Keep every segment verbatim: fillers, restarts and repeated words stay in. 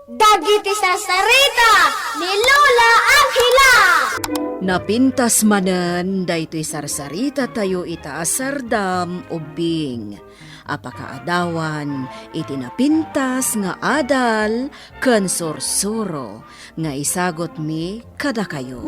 Dagiti sarsarita ni Lola Angela. Napintas manen daytoy sarsarita tayo ita a sardam ubbing a pakaadawan iti napintas nga adal ken sursuro nga isagutmi kadakayo.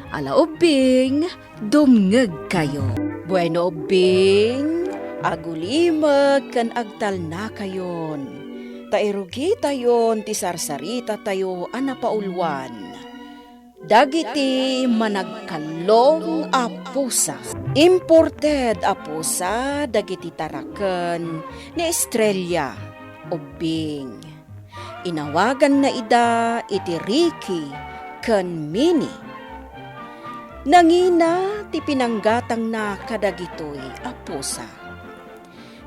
Ala ubbing, dumngegkayo. Bueno, ubbing, agulimek ken agtalnakayon, ta irugitayon ti sarsarita tayo a napauluan. Dagiti managkallong a pusa. Imported a pusa dagiti taraken ni Estrella, ubbing. Inawaganna ida iti Ricky ken Mini. Nangina ti pinanggatangna kadagitoy a pusa.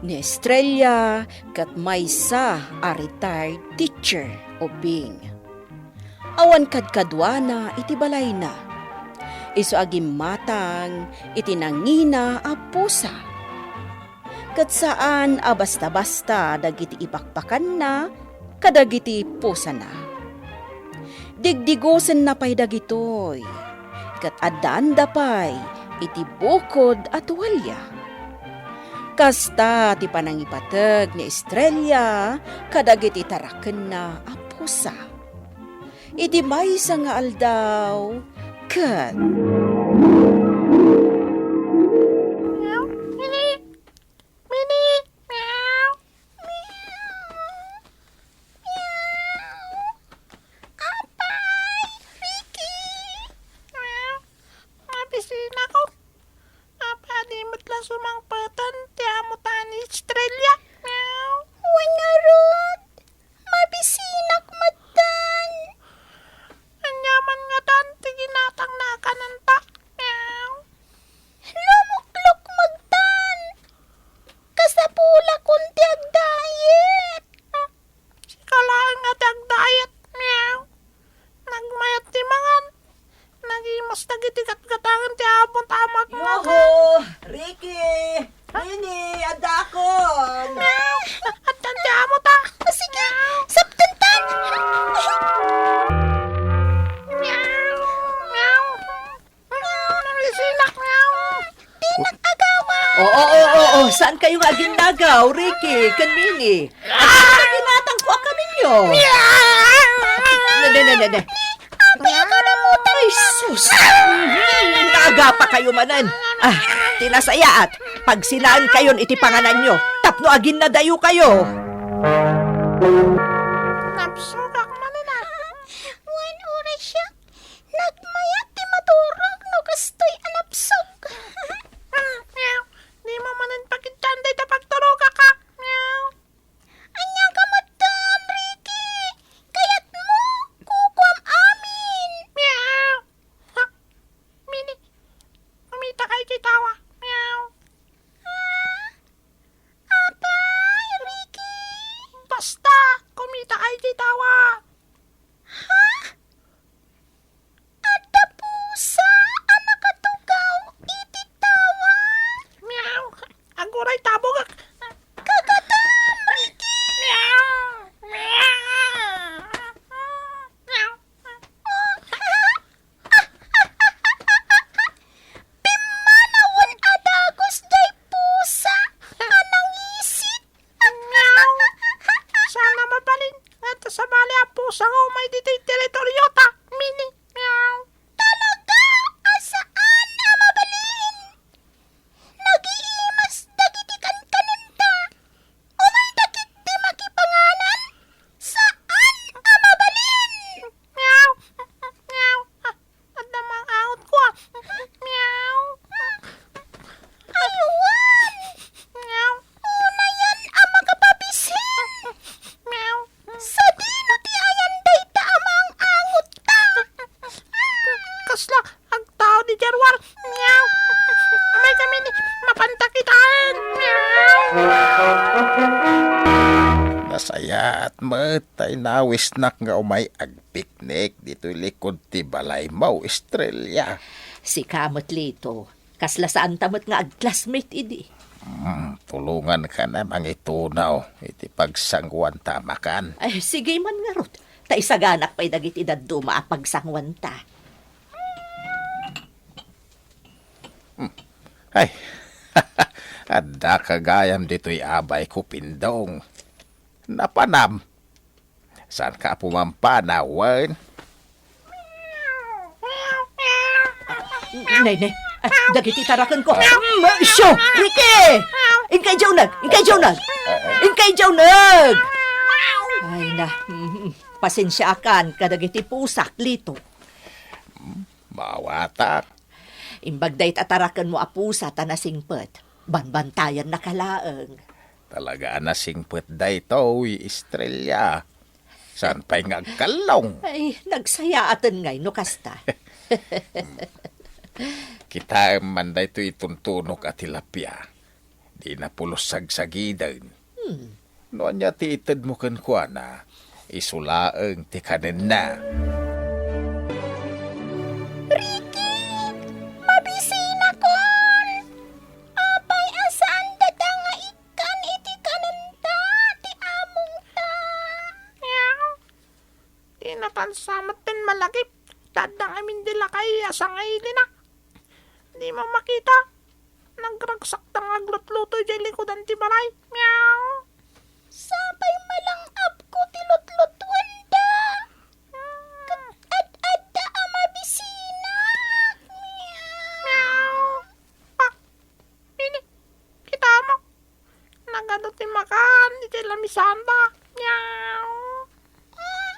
Ni Estrella ket maysa a retired teacher, ubbing. Awan kadkaduana iti balayna. Isu a gimmatang iti nangina a pusa. Ket saan a basta-basta dagiti ipakpakanna kadagiti pusana. Digdigosenna pay dagitoy, ket addaanda pay iti bukod a tuwalya. Kasta ti panangipateg ni Estrella kadagiti tarakenna a pusa. Iti maysa nga aldaw, ket Meow, Mini, Mini, meow, meow, meow. Apay, Ricky. Meow, mabisinakon. Apay, di met la sumangpeten ti amo ta ni Estrella. Meow. Wen ngarud, mabisinak metten. Ania man ngatan ti ginatangna a kanenta? Meow. Lumuklukmegtan. Kasapulakon ti agdayet. Sika laeng nga ti agdayet. Meow. Nagmayat ti mangan. Nagimas dagiti gatgatangen ti amot a magmakan. Yoho! Ricky! Mini, addakon! Meow! Addan ti amot a. O, sige, saptentan! Meow! Meow! Meow! Mabisinak! Meow! Dinak agawan! Oo, oo, oo, oo. Saan kayo nga aginnagaw, Ricky, ken Mini? Ano nga binatang ko a kaminyo? Meow! Ne, ne, ne, ne, ne. Apay, agaramutan. Ay, sus! Naagapa kayo manen. Ah, ti nasayaat, pagsinaen kayon iti pangananyo, tapno aginnadayo kayo. Napsugak manen, ah. Wen, uray siak. Nagmayat ti maturog no kastoy a napsug. Meow. Dimo manen pakittan dayta pagturogak, ah. Meow. Ania ka metten, Ricky? Kayatmo, kukuam amin. Meow. Ha? Mini, kumita kay ti tawa. Meow. Ah, apay, Ricky? Basta, kumita kay ti tawa. Ha? Adda pusa a nakatugaw iti tawa. Meow. Aguray tabogak. Kagatam, Ricky. Meow. Meow. Meow. Pimmanawen a dagus diay pusa a nangisit. Meow. Saan a mabalin nga ta sabali a pusa nga umay ditoy teritoriota, Mini. Meow. Talaga a saan a mabalin. Nagiimas dagiti kankanenta. Umayda ketdi makipanganan. Saan a mabalin. Meow. Meow. Ah, adda mangangot ko, ah. Meow. Aywan. Meow. Unayan a makapabisin. Meow. Sadino ti ayan dayta a mangangotta? Kasla agtao di Januar. Meow. Amay kami ni mapanta kitaen. Meow. Nasayaat met ta inawisnak nga umay agpiknik ditoy likud ti balaymo, Estrella. Sika met, Lito. Kasla saanta met nga ag-classmate idi. Hmm, tulonganka na mangitunaw iti pagsanguanta a makan. Ay, sige man ngarud. Ta isaganak pay dagiti dadduma a pagsanguanta. Hmm. Ay, adda ka gayam ditoy abayko, Pindong. Napanam. Saanka a pumampana, wen? Nay, nay. Ah, dagiti tarakenko. Mm, syo, Ricky! Inkay diay uneg! Inkay diay uneg! Inkay diay uneg! Ay na, mm, pasensiakan kadagiti pusak, Lito. Maawatak. Imbag dayta a tarakenmo a pusa ta nasingpet. Banbantayannaka laeng. Talaga a nasingpet daytoy, Estrella. Saan pay nga agkallong? Ay, nagsayaaten ngay no kasta. Kitaem man daytoy ituntunok a tilapia. Dina pulos sagsagiden. Hmm. No ania ti itedmo kenkuana, isu laeng ti kanenna. Ricky, mabisinakon! Apay a saan dayta nga ikkan iti kanenta ti amongta? Miau. Dina tansa metten malagip. Adda ngamin di lakay a sangailina. Dimo makita? Nagragsakta nga aglutluto idiay likudan ti balay. Miau. Sapay malang-apko ti lutlutuenda. Ket ad-adda a mabisinak. Miau. Ah, Mini, kitamo? Nagadu ti makan iti lamisanda. Miau. Ah,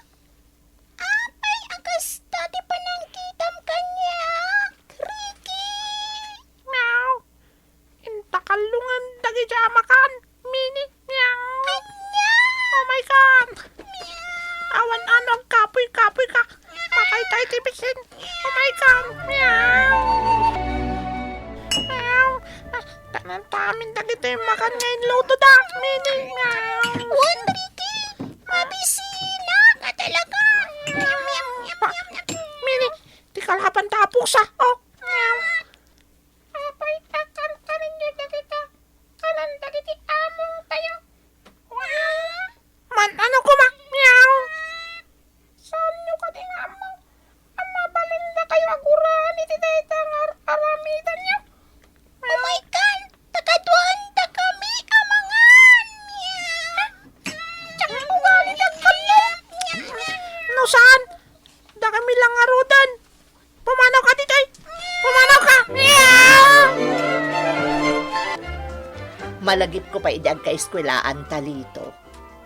apay a kasta ti panangkitam kaniak, Ricky? Miau. Intakallongen dagiti a makan, Mini. Miau. Ania? Oh my God! Miau. Awan ano agkapuy-kapuy ka. Mataytay ti bisin. Oh my God! Miau. Miau. Ah, kanenta amin dagiti makan nga inlutoda, Mini. Miau. Wen, Ricky, mabisinak a talaga. Miau, miau, miau, miau. Mini, ti kalabanta a pusa. Oh. Miau. Apay a kankaninyo dagita kanan dagiti amotayo? Wow! Man-ano koma? Miau! Saanyo kadi nga ammo a mabalindakayo a guraan iti dayta nga ar-aramidenyo? Umaykan, ta kaduaendakami a mangan! Miau! Diak ugali dagkano! No saan, dakami la ngaruden! Pumanaw ka ditoy! Pumanaw ka! Malagipko pay idi agkaeskuelaan ta, Lito.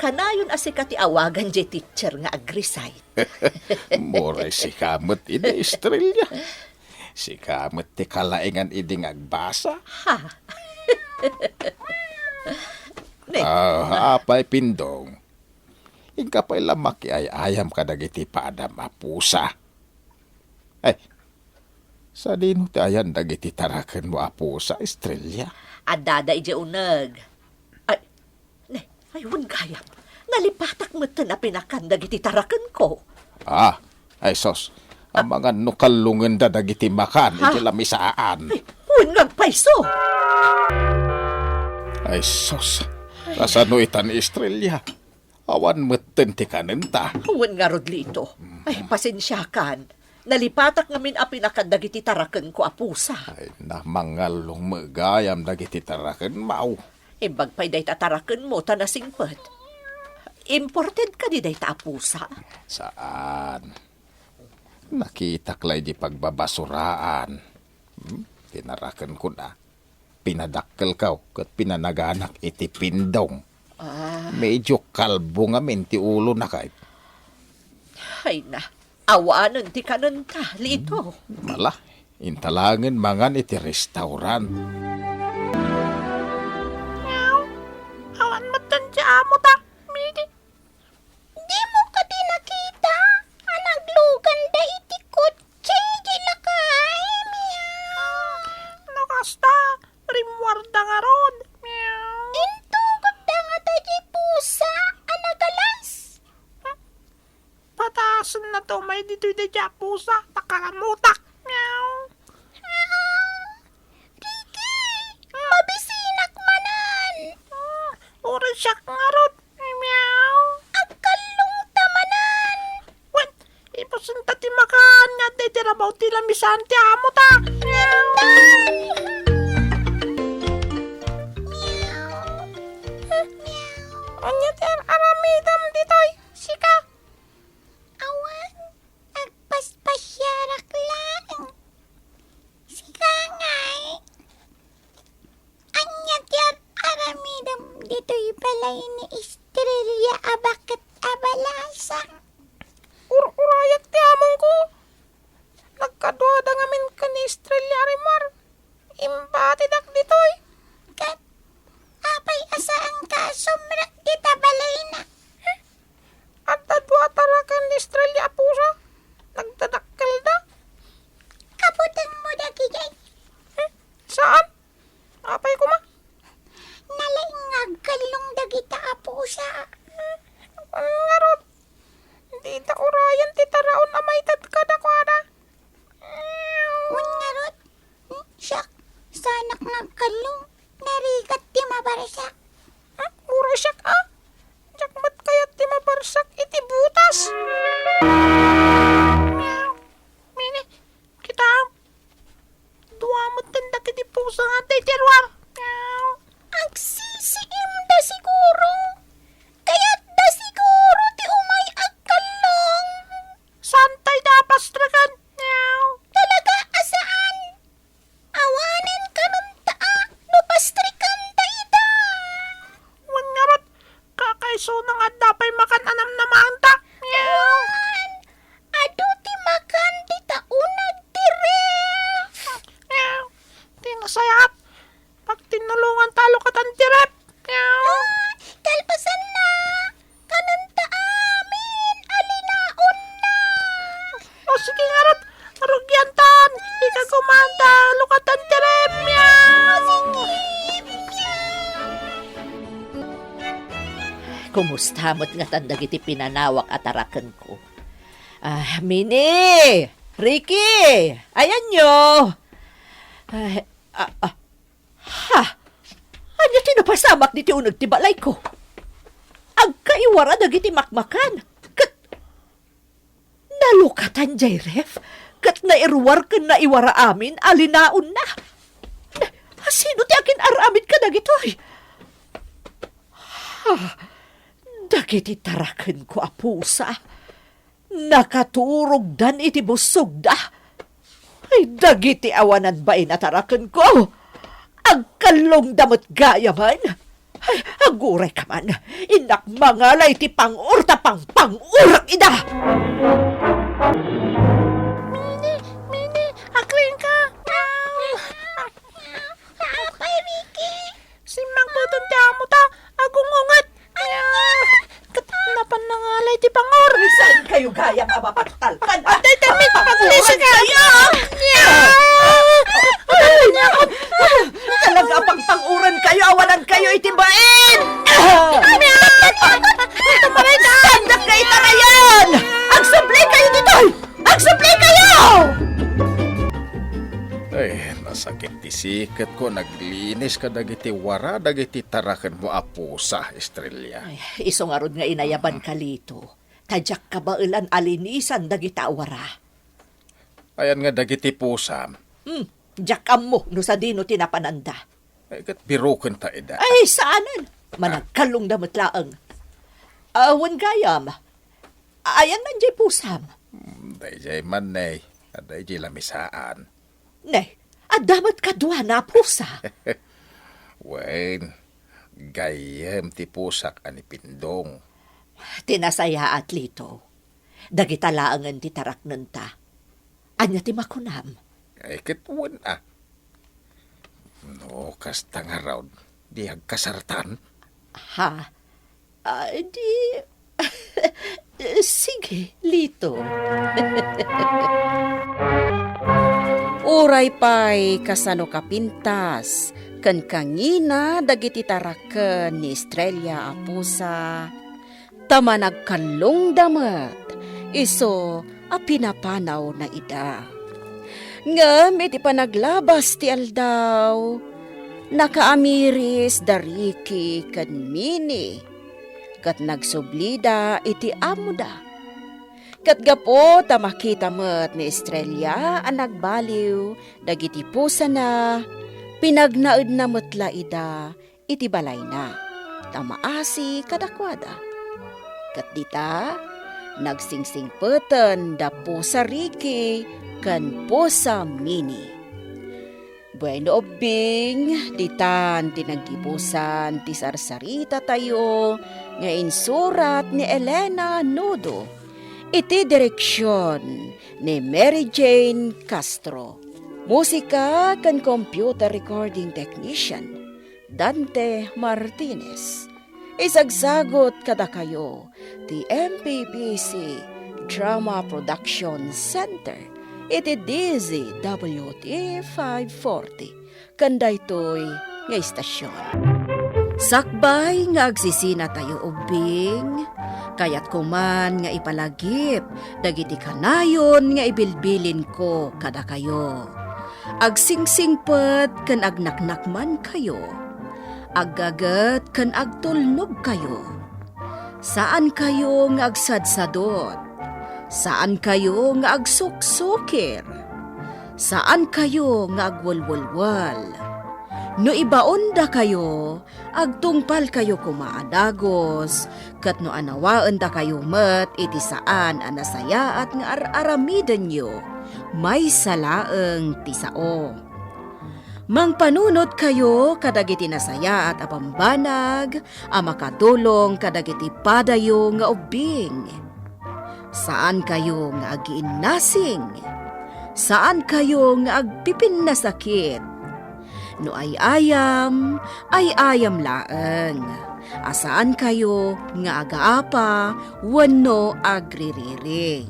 Kanayon a sika ti awagan diay teacher nga agresign. Uray sika met idi, Estrella. Sika met ti kalaengan idi nga agbasa. Ha? Ne? Ah, apay, Pindong. Inka pay la makiay-ayam kadagiti padam a pusa. Ay, sadino ti ayan dagiti tarakenmo a pusa, Estrella? Addada idiay uneg. Ay, ne, ay, wen gayam. Nalipatak metten a pinakan dagiti tarakenko. Ah, ay sus. Amangan no kallongenda dagiti makan iti lamisaan. Ay, wen nga agpayso. Ay sus. Kasano itan, Estrella? Awan metten ti kanenta. Wen ngarud, Lito. Ay, pasensiakan. Nalipatak ngamin a pinakan dagiti tarakenko a pusa. Ay, na, mangallong met gayam dagiti tarakenmo. Imbag pay dayta tarakenmo ta nasingpet. Imported kadi dayta a pusa? Saan. Nakitak la idi pagbabasuraan. Hmm? Tinarakenko na. Pinadakkelko ket pinanaganak iti Pindong. Ah. Medyo kalbo ngamin ti ulona kay. Ay na, awanen ti kanenta, Lito. Hmm, mala, inta laengen mangan iti restaurant. Miau. Awan metten ti amota, Midi. Dimo kadi nakita a nagluganda iti kotse diay lakay? Miau. No kasta, rimmuarda ngarud. Miau. Intugotda ngata diay pusa a nagalas. Patasenna to may ditoy daydiay a pusa, ta kalamotak. Miau. Miau. Ricky, mabisinak ti rabaw ti lamisaan ti amota. Inday! Ania ti ar-aramidem ditoy, sika? Awan, agpaspasiarak laeng. Sika ngay? Ania ti ar-aramidem ditoy balay ni Estrella a baket a balasang? Ur-urayak ti amongko. Nagkaduada ngamin ken ni Estrella a rimmuar. Imbatidak ditoy. Ket apay a saanka a sumrek dita balayna? Adda dua a taraken ni Estrella a pusa. Nagdadakkelda. Kabutengmo dagijay? Saan? Apay koma? Nalaing nga agkallong dagita a pusa. Ngarud, dida urayen ti taraon a maited kadakuada. Wen ngarud, hmm, siak, saanak nga agkallong, narigat ti mabarsak. Hmm, uray siak, a? Diak met kayat ti mabarsak iti butas. Mini, kitam, dua met dagiti pusa nga adda iti ruar. Agsisiimda siguro. Kayatda siguro ti umay agkallong. Saantayda a pastreken. Talaga a saan. Awanen kanenta a no pastrikanta ida. Wen ngarud, kakaisuna nga adda pay makan a namnamaenta. Wen, adu ti makan dita uneg ti ref. Ti nasayaat, pagtinnulonganta a lukatan ti ref. Ah, kalpasanna, kanenta amin a linaonna. O, sige ngarud, rugiantan. Ika koma ta lukatan ti ref. Miau! Sige, miau! Kumusta met ngatan dagiti pinanawak a tarakenko? Ah, Mini! Ricky! Ayanyo! Ay, ah, ah, Ha! Ania ti napasamak diti uneg ti balayko? Agkaiwara dagiti makmakan, ket nalukatan jay ref, ket nairuar ken naiwara amin a linaonna. Sino ti akin-ar-amid kadagitoy? Ha! Dagiti tarakenko a pusa. Nakaturogdan iti bussogda. Ay, dagiti awanan bain a tarakenko! Agkallongda met gayamen! Ay, agurayka man! Innak mangala iti pang-or ta pangpang-orak ida! Mini, Mini, agriingka! Apay, Ricky? Simmangpeten ti amota, agungunget. Ania? Ket napan nangalay ti pangor. Saan kayo gayam a mapagtalkan? Atay, Termit, paglisika. Ania? Talaga a pangpanguran kayo, awanan kayo iti bain. Ania? Sandak kayo ita ngayon. Agsubli kayo ditoy. Agsubli kayo! Ay, nasakit ti siketko, naglinis kadagiti wara dagiti tarakenmo a pusa, Estrella. Ay, isu ngarud nga inayabanka, Lito. Ta diak kabaelan a linisan dagita a wara. Ayan nga dagiti pusam? Hmm, diak ammo no sadino ti napananda. Ay, ket birokenta ida. Ay, saanen. Managkallongda met laeng. Awan gayam. Ayan man jay pusam. Hmm, dayjay man, ne. Dayjay lamisaan. Ne, adda met kaduana a pusa. Wen, gayyem ti pusak a ni Pindong. Ti nasayaat, Lito. Dagita laengen ti taraknenta. Ania ti makunam? Ay, ket wen a. No kasta ngarud, di agkasartan? Ha? Ah, di, sige, Lito. Uray pay kasano kapintas ken kangina dagiti taraken ni Estrella a pusa, ta managkallongda met isu a pinapanawna ida. Ngem iti panaglabas ti aldaw, nakaamiris da Ricky ken Mini, ket nagsublida iti amoda. Ket gapu ta makita met ni Estrella a nagbaliw dagiti pusana, pinagnaedna met la ida iti balayna, ta maasi kadakuada. Ket dita, nagsingsingpeten da Pusa Ricky ken Pusa Mini. Bueno, ubbing, ditan ti naggibusan ti sarsaritatayo nga insurat ni Elena Nudo iti direksion ni Mary Jane Castro. Musika ken computer recording technician, Dante Martinez. Isagsagut kadakayo ti M P B C Drama Production Center iti D Z W T five forty ken daytoy nga istasion. Sakbay nga agsisinatayo ubbing, kayatko man nga ipalagip dagiti kanayon nga ibilbilinko kadakayo. Agsingsingpet ken agnaknakmankayo. Aggaget ken agtulnogkayo. Saankayo nga agsadsadot. Saankayo nga agsuksukir. Saankayo nga agwelwelwel. No ibaondakayo, agtungpalkayo koma a dagus, ket no anawaendakayo met iti saan a nasayaat nga ar-aramidenyo, maysa laeng ti sao. Mangpanunotkayo kadagiti nasayaat a bambanag a makatulong kadagiti padayo nga ubbing. Saankayo nga agiinnasing. Saankayo nga agpipinnasakit. No ay-ayam, ay-ayam laeng. A saankayo nga agaapa wenno agririri.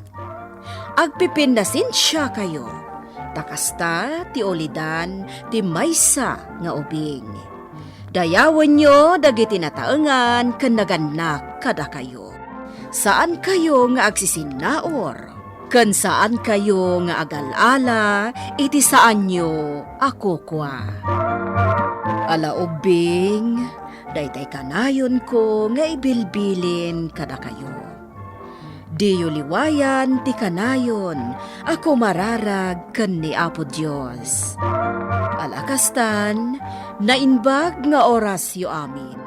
Agpipinnasensiakayo, ta kasta ti ulidan ti maysa nga ubing. Dayawenyo dagiti nataengan ken nagannak kadakayo. Saankayo nga agsisinnaur, ken saankayo nga agal-ala iti saanyo a kukua. Ala ubbing, daytay kanayonko nga ibilbilin kadakayo. Diyo liwayan ti kanayon a kumararag ken ni Apo Dios. Ala kastan, naimbag nga orasyo amin.